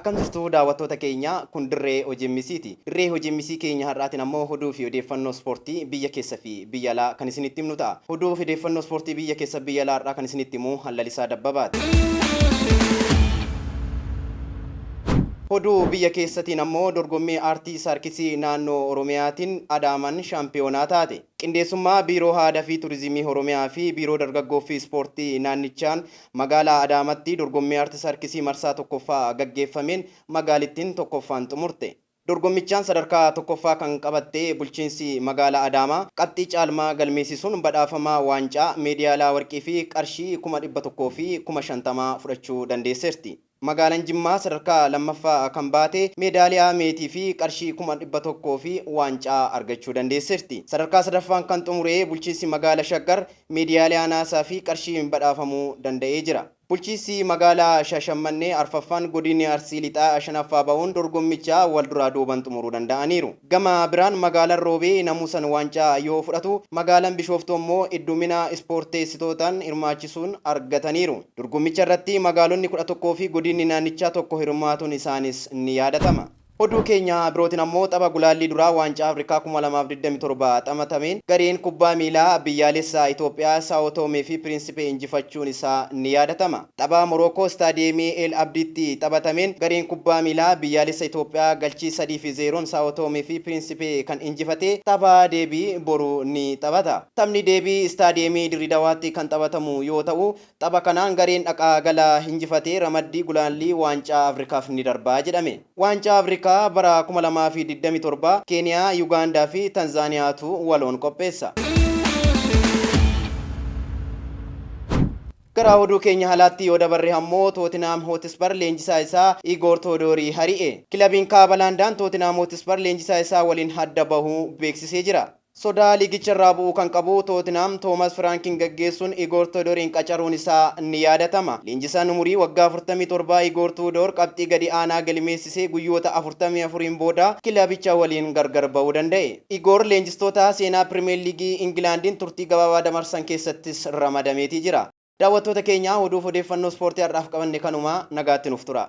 Akkam jirtu daawwattoota keenya kun dirree hojii misiiti. Dirree hojii misii keenya har'aatiin ammoo oduu fi odeeffannoo ispoortii biyya keessa fi biyya alaa kan isinitti himnu ta'a. Oduu fi odeeffannoo ispoortii biyya keessa biyya alaa har'aa kan isinitti himu Lalisaa Dabbabaati. Oduu biyya keessatiin ammoo dorgommii aartii saarkisii naannoo Oromiyaatiin Adaamaan shaampiyoonaa taate. Qindeessummaa Biiroo Aadaa fi Turizimii Oromiyaa fi Biiroo Dargaggoo fi Ispoortii naannichaan magaalaa Adaamatti dorgommii aartii saarkisii marsaa tokkoffaa gaggeeffameen magaalittiin tokkoffaan xumurte. Dorgommichaan sadarkaa tokkoffaa kan qabatte bulchiinsi magaalaa Adaamaa qabxii caalmaa galmeessisuun badhaafamaa waancaa, meediyaalaa warqii fi qarshii 100,000 fi 50,000 fudhachuu dandeesseerti. Magaalan Jimmaa sadarkaa lammaffaa kan baate meedaaliyaa meetii fi qarshii 100,000 fi waancaa argachuu dandeesseerti. Sadarkaa sadaffaan kan xumure bulchiinsi magaala Shaggar meediyaaliyaa naasaa fi qarshiin badhaafamuu danda'ee jira. Bulchiinsi magaalaa Shaashammannee arfaffaan, godinni Arsii Lixaa shanaffaa bahuun dorgommicha walduraa duuban xumuruu danda'aniiru. Gama biraan magaalan Roobee namuusan waancaa yoo fudhatu, magaalan Bishooftuu ammoo heddumina ispoorteessitootan hirmaachisuun argataniiru. Dorgommicha irratti magaalonni 11 fi godinni naannichaa tokko hirmaatuun isaanis ni yaadatama. Oduu keenya birootiin ammoo tapha gulaallii duraa Waancaa Afrikaa 2027 taphatameen gareen kubbaa miilaa biyyaalessaa Itoophiyaa Saa'oo Toomee fi Piriinsipee injifachuun isaa ni yaadatama. Tapha Morookoo Istaadiyeemii El Abdiitti taphatameen gareen kubbaa miilaa biyyaalessa Itoophiyaa galchii 3 fi 0n Saa'oo Toomee fi Piriinsipee kan injifate tapha deebii boru ni taphata. Taphni deebii Istaadiyeemii Dirridawaatti kan taphatamu yoo ta'u, Tapha kanaan gareen dhaqaa gala injifate ramaddii gulaallii Waancaa Afrikaaf ni darba jedhame. Waancaa Afrikaa bara 2027 Keeniyaa, Yugaandaa fi Tanzaaniyaatu waloon qopheessa. Gara oduu keenya alaatti yoo dabarre ammoo Tootinhaam Hootispar leenjisaa isaa Igoor Toodoorii hari'e. Kilabiin Kaaba Landaan Tootinhaam Hootispar leenjisaa isaa waliin adda bahuu beeksisee jira. Sodaa liigicharraa bu'uu kan qabu Tootinhaam Toomas Firaankiin gaggeessuun Igoor Toodoriin qacaruun isaa ni yaadatama. Leenjisaan umurii waggaa 47 Igoor Tuudoor qabxii gadi aanaa galmeessisee guyyoota 44n booda kilabicha waliin gargar ba'uu danda'e. Igoor leenjistoota seenaa Pirimeer Liigii Ingilaandiin turtii gabaabaa dabarsan keessattis ramadameetii jira. Daawwattoota keenya oduuf odeeffannoo ispoortii har'aaf qabanne kanuma nagaatti nuuf tura.